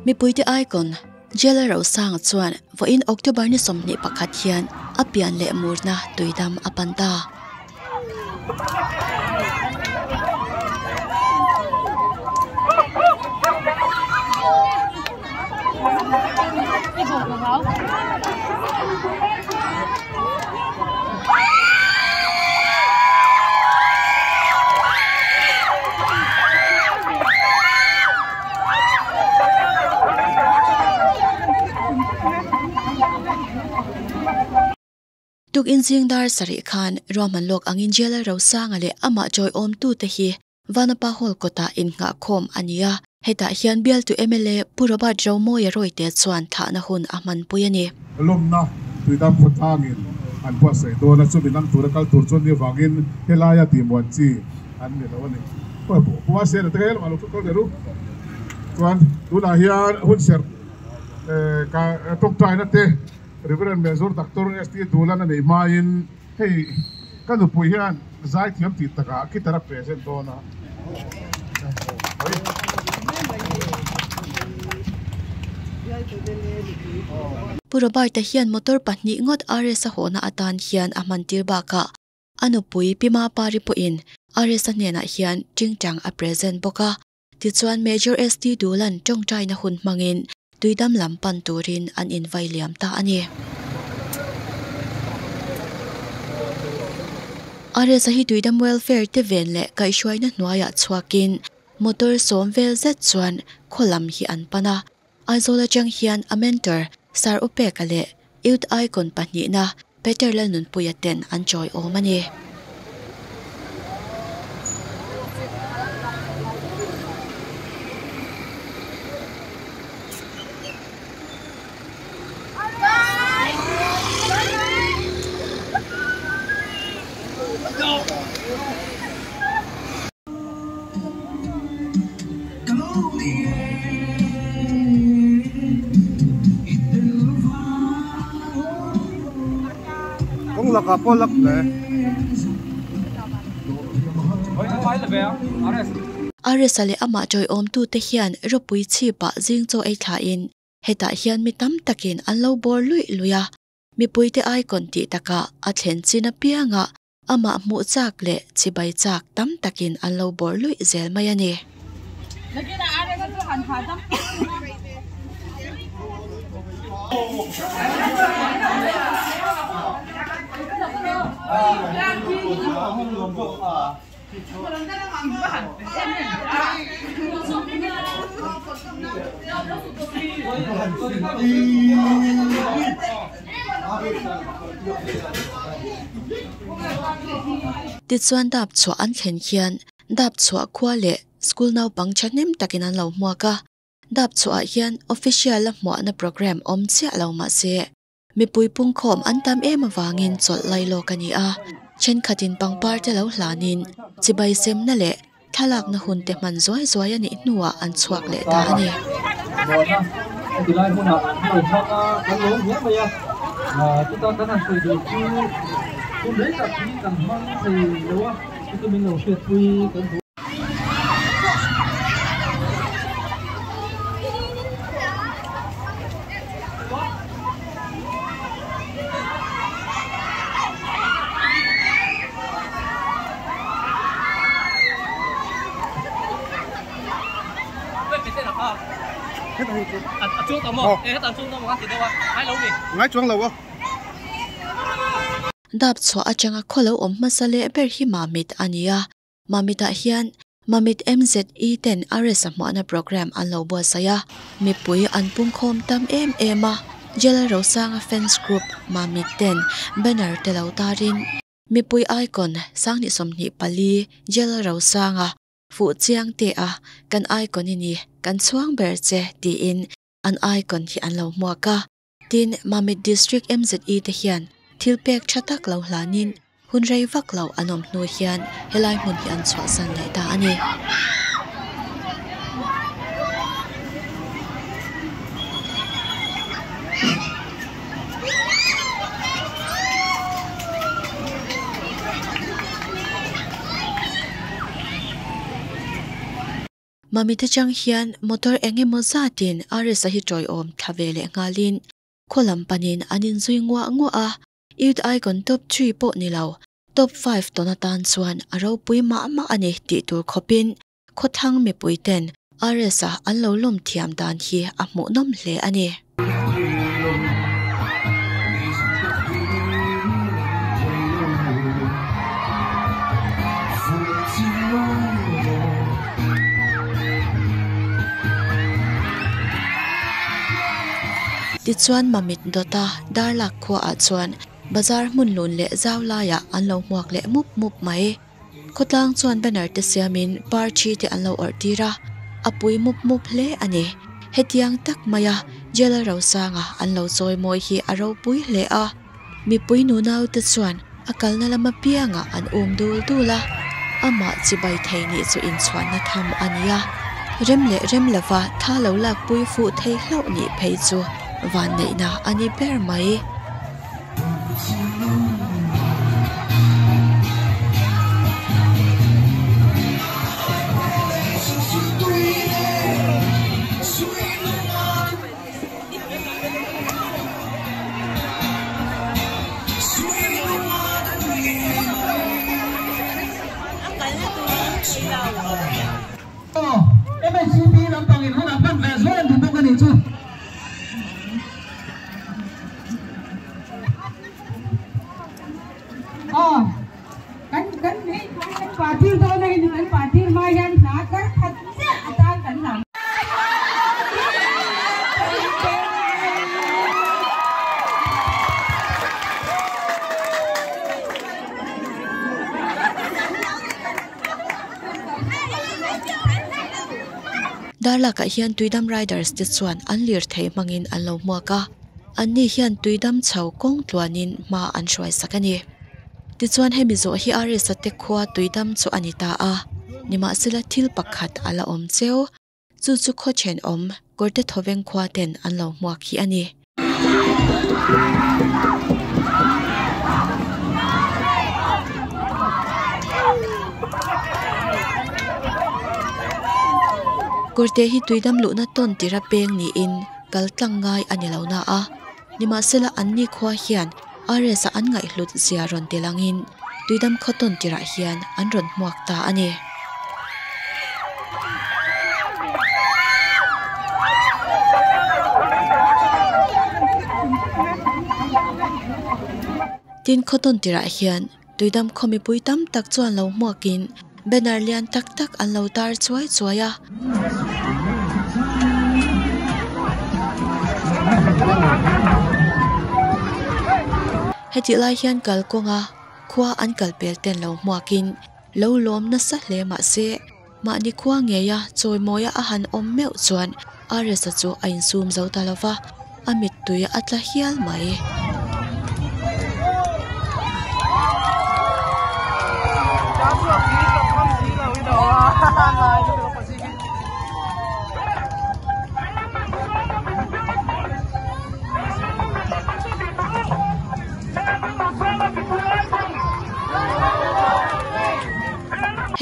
Mipuite icon Jailer Rosanga chuan vawiin October ni 21 hian a pian leh murna tuidam a pan ta. Tukin zing dar sarih khan ruahman lawk angin Jailer Rosanga leh amah chawiawmtute hi Vanapa Hall kawtah innghahkhawm a ni a. Hetah hian bialtu mla Pu Robert Romawia Rawite chuan thlahna hun a hmanpui a ni. Lawmna tuidam khawtlangin an buatsaih dawn a, chumi lang tura kal tur chuan ni avangin helaia tihmuan chi an ni lo a ni. Pua Sena te kha helamah lo kal ve ru. Chuan tunah hian hunserh ka tawngtaina te Reverend Major Doctor ST Dulan a neih hmain hei ka nupui hian zaithiam tih takah guitar a present dawn a. Pu Robert-a hian motor pahnih ngawt RS-a hawhna atan hian a hman tir bakah a nupui Pi Mapari pawhin RS-a hnenah hian tingtang a present bawk a. Tichuan Major ST Dulan tawngtaina hun hmangin tuidam lam pan turin an invai liam ta a ni. RS-a hi tuidam welfare te ven leh kaihhruaina hnuaiah chhuakin motor sawm vel zet chuan khaw lam hi an pan a. Aizawl atang hian a mentor Sir Upeka leh Youth Icon pahnihna Peter Lalnunpuia ten an chawiawm a ni. RS-a leh amah tawiawmtute hian ropui chhipah zing chaw ei thlain hetah hian mi tam takin an lo bawr luih luih a, mipuite icon tih takah a thlen chin apiangah Amah hmuh chak leh chibai chak tam takin an lo bawrh luih zel mai a ni. Tichuan dap chhuah an thlen hian dap chhuah khua leh school naupang thahnem takin an lo hmuak a, dap chhuahah hian official a hmuahna programme awm chiah lo mahse mipui pungkhawm an tam em avangin chawlh lai lawk a ni a, thenkhatin pangpar te lo hlanin chibai semna leh Thlalakna hun te hman zuai zuai a nih hnuah an chhuak leh ta a ni. Heti lai hmunah an lo hmang a, kan lawm hle mai a, chuta kan han sawi duh chu hun rei tak hi kan hmang thei lo a, chuta min lo hriatpui kan duh. Dap chhuah atanga khaw lo awm hmasa leh ber hi Mamit a ni a, Mamitah hian Mamit MZE ten RS a hmuahna programme an lo buatsaih a, mipui an pungkhawm tam em em a, Jailer Rosanga fans group Mamit ten banner te lo tarin mipui icon 2024 Jailer Rosanga fuh chiang te a kan icon i ni kan chhuang ber che tiin an icon hi an lo hmuak a. Tin, Mamit District MZE te hian thil pek tha tak lo hlanin hun rei vak lo an awm hnu hian helai hmun hi an chhuahsan leh ta a ni. Mamit atang hian motor eng emaw zatin RS a hi tawiawm thla ve leh nghalin khaw lam panin an inzui nguah nguah a, Youth Icon top 3 pawh ni lo top 5 tawn atan chuan a ropui mah mah a ni tih tur khawpin khawthlang mipui ten RS a an lo lawm thiam dan hi a hmuhnawm hle a ni. Tichuan Mamit dawta Darlak khuaah chuan bazar hmun lun leh zau laiah an lo hmuak leh mup mup mai. Khawtlang chuan banner te siamin par thi te an lo awrh tir a, a pui mup mup hle a ni. Hetiang tak maia Jela Rosanga an lo chawi mawi hi a ropui hle a, mipui nunau te chuan a kalna lam apiangah an um dul dul a, amah chibai thei nih chu inchhuanna tham a ni a, rem leh rem lova tha lo lakpui fuh thei hlauh nih phei chu vanneihna a ni ber mai. Darlakah hian Tuidam Riders te chuan an lirthei hmangin an lo hmuak a, anni hian Tuidam chho kawng tluanin hma an hruai sak a ni. Tichuan hemi zawh hi RS-a te khua Tuidam chu a ni ta a, nimahsela thil pakhat a la awm cheu. Chu chu khaw thenawm Kawrte Thawveng khua ten an lo hmuak hi a ni. Kawrte hi tuidam luhna tawn tira peng niin kal tlang ngai a ni lo na a, nimahsela anni khua hian RS-a an ngaihhlut zia rawn ti langin tuidam khaw tawn tirah hian an rawn hmuak ta a ni. Tin khaw tawn tirah hian tuidam khaw mipui tam tak chuan lo hmuakin banner lian tak tak an lo tar chuai chuai a. Hetih lai hian kalkawnga khua an kal pel ten lo hmuakin lo lawm nasa hle mahse mahni khua ngeia chawimawia a han awm meuh chuan RS-a chu a insum zo ta lo va, a mittui a tla hial mai.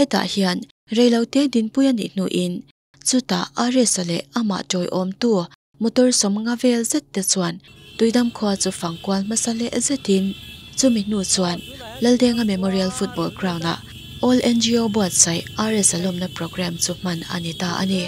Hetah hian reilote dinpui a nih hnuin chutah RS-a leh amah tawiawmtu motor sawmnga vel zet te chuan tuidam khua chu fangkual hmasa leh zetin chumi hnu chuan Laldenga Memorial Football Ground-ah All NGO buatsaih RS-a lawmna programme chu hman a ni ta a ni.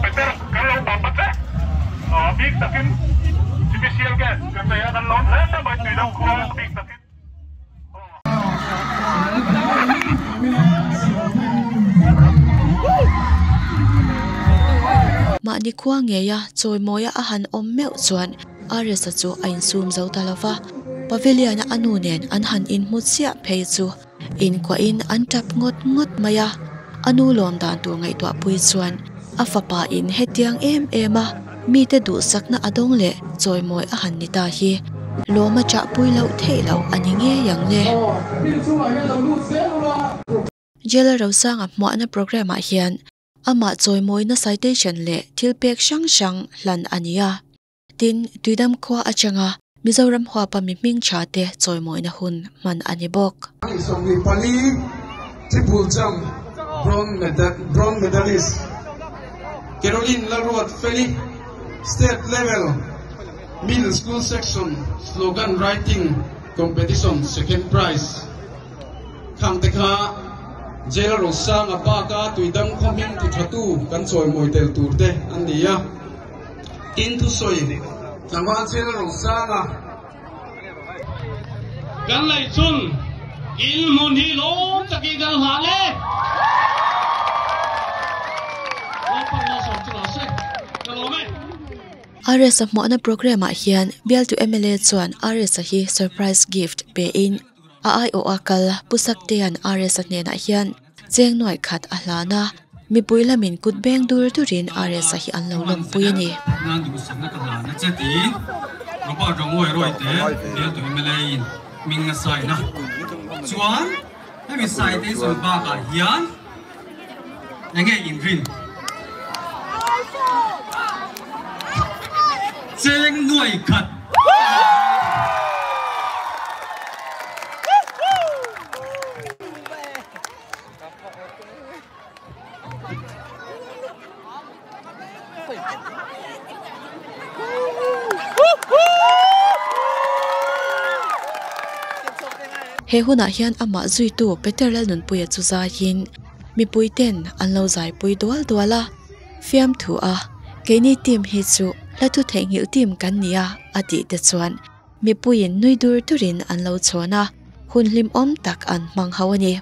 Peter kan lo pa che big takin special guest kan nei a kan lawm hle mai Tuidam khua bik takin. Mahni khua ngeia chawimawia a han awm meuh chuan RS-a chu a insum zo ta lo va, Pavilion-a a nu nen an han inhmu chiah phei chu inkuahin an tap ngawt ngawt mai a. A nu lawm dan tur ngaihtuah pui chuan a fapa in hetiang em em a mite duhsakna a dawng leh chawimawi a han ni ta hi lawm a chahpui loh theih loh a ni ngei ang le. Jail Rosanga hmuahna programme ah hian amah chawimawina citation leh thil pek hrang hrang hlan a ni a. Tin, Tuidam khua atanga Mizoram huapa mi hming tha te chawimawina hun hman a ni bawk. 24 triple jump bronze medalist Caroline Lalruat Feli state level middle school section slogan writing competition second prize khang te kha Jail Rosanga baka Tuidam khaw hming ti thatu kan chawimawi tel tur te an ni a. Tin thu sawi tlangval Jail Rosanga. Kan lei chun in hmun hi lawm takin kan hlan e. Lalpan malsawm chu lo se ka lawm e. RS-a hmuahna programme ah hian bialtu mla chuan RS-a hi surprise gift pe in a aiawh a kal Pu Saktea'n RS-a hnenah hian cheng nuaih khat a hlan a, mipui lamin kut beng dur durin RS-a hi an lo lawmpui a ni. Nan duhsakna ka hlan a che tiin Robert Rongoe Royte bialtu mla in hming a sign a, chuan hemi citation bakah hian enge inrin cheng nuaih khat. He hunah hian amah zuitu Peter Lalnunpuia chu zaiin mipui ten an lo zaipui dual dual a, fiamthu a, keini team hi chu hla thu theihnghilh team kan ni a a tih te chuan mipuiin nui dur durin an lo chhawn a, hun hlimawm tak an hmang ho a ni.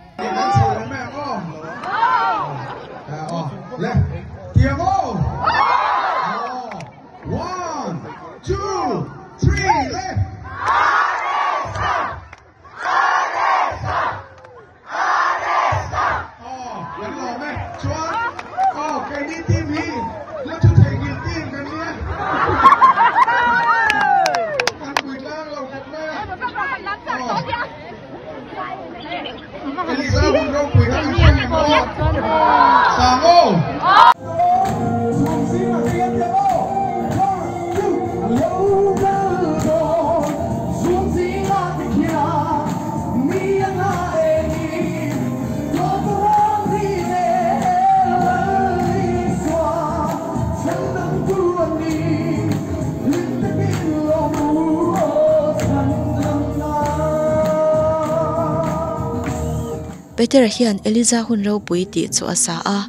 Petera hian Eliza hun ropui tih chu a sa a,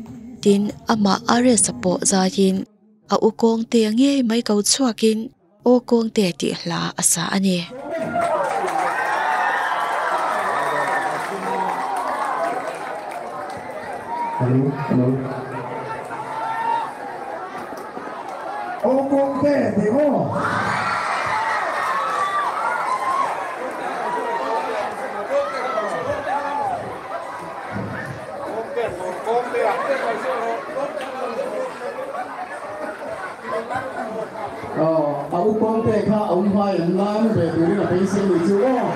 tin amah RS-a pawh zaiin a u kawngte ngei mai ko chhuakin Aw kawngte tih hla a sa a ni. Aw kawngte tih aw. A u kawngte kha a um hmai an lan ve turin a beisei ni chu aw.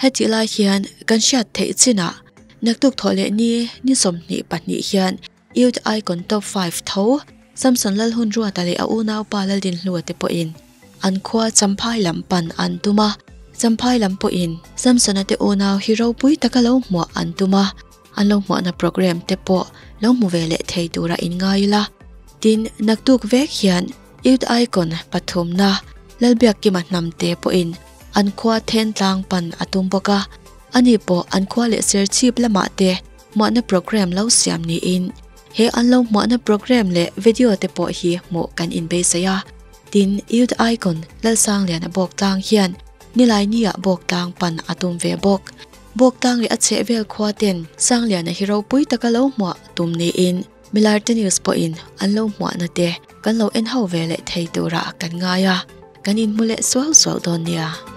Hetih lai hian kan hriat theih chinah naktuk thawh leh ni ni 22 hian Youth Icon Top 5 tho Samson Lalhunruata leh a unaupa Laldinhlua te pawhin an khua Champhai lam pan an tum a, Champhai lam pawhin Samsona te unau hi ropui taka lo hmuah an tum a, an lo hmuahna program te pawh lo hmu ve leh thei tura inngai ila. Tin, naktuk vek hian Youth Icon pathumna Lalbiakkima hnamte pawhin an khua then tlang pan a tum bawk a, ani pawh an khua leh serchhip lamah te hmuahna program lo siam niin he an lo hmuahna program leh video te pawh hi hmuh kan inbeisei a. Tin, Youth Icon Lalsangliana bawk tlang hian Nilaini-ah bawk tlang pan a tum ve bawk. Bawk tlang leh a chheh vel khua ten Sangliana hi ropui taka lo hmuah tum niin Milarte News pawhin an lo hmuahna te kan lo en ho ve leh thei turah kan ngai a, kan inhmu leh suau suau dawn nia.